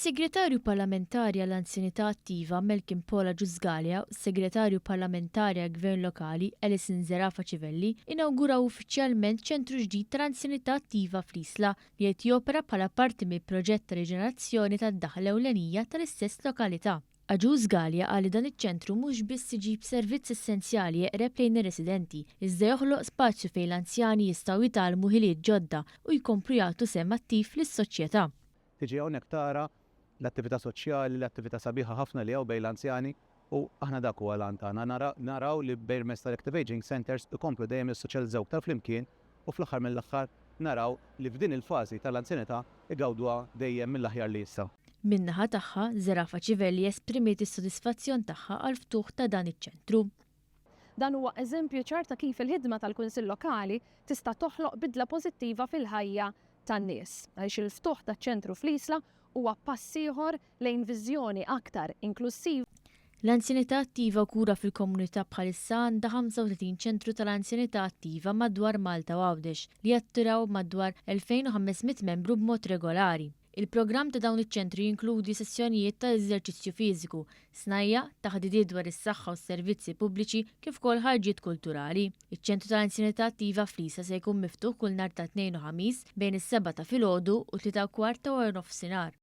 Is-Segretarju Parlamentari għall-Anzjanità Attiva Malcolm Paul Agius Galea u s-Segretarju Parlamentari għall-Gvern Lokali Alison Zerafa Civelli inawguraw uffiċjalment ċentru ġdid tal-anzjanità attiva fl-Isla li qed jopera bħala parti mill-proġett ta' riġenerazzjoni tad-daħla ewlenija tal-istess lokalità. Agius Galea qal li dan iċ-ċentru mhux biss iġib servizz essenzjali eqreb lejn ir-residenti, iżda joħloq spazju fejn l-anzjani jistgħu jitgħallmu ħiliet ġodda u jkomplu jagħtu sehem attiv lis-soċjetà. Tiġi hawnhekk tara l-attività soċjali, l-attività sabiħa ħafna li hawn bejn l-anzjani u aħna dak huwa l-għan tagħna, naraw li permezz tal-Active Aging Centres ikomplu dejjem jissoċjalizzaw iktar flimkien u fl-aħħar mill-aħħar naraw li f'din il-fażi tal-anzjanità igawduha dejjem mill-aħjar li jistgħu. Min-naħa tagħha, Zerafa Civelli esprimiet is-sodisfazzjon tagħha għall-ftuħ ta' dan iċ-ċentru. Dan huwa eżempju ċar ta' kif il-ħidma tal-Kunsill Lokali tista' toħloq bidla pożittiva fil-ħajja tan-nies, għaliex il-ftuħ taċ-ċentru fl-Isla huwa pass ieħor lejn viżjoni aktar inklussiva. L-Anzjanità Attiva u Kura fil-Komunità bħalissa għandha 35 ċentru tal-anzjanità attiva madwar Malta u Għawdex li jattiraw madwar 2,500 membru b'mod regolari. Il-programm ta' dawn iċ-ċentri jinkludi sessjonijiet ta' eżerċizzju fiżiku, snajja', taħdidiet dwar is-saħħa u s-servizzi pubbliċi kif ukoll ħarġiet kulturali. Iċ-ċentru tal-anzjanità attiva fl-Isla se jkun miftuħ kull nhar ta' Tnejn u Ħamis bejn is-sebgħa ta' filgħodu u t-tlieta u kwart ta' waranofsinhar.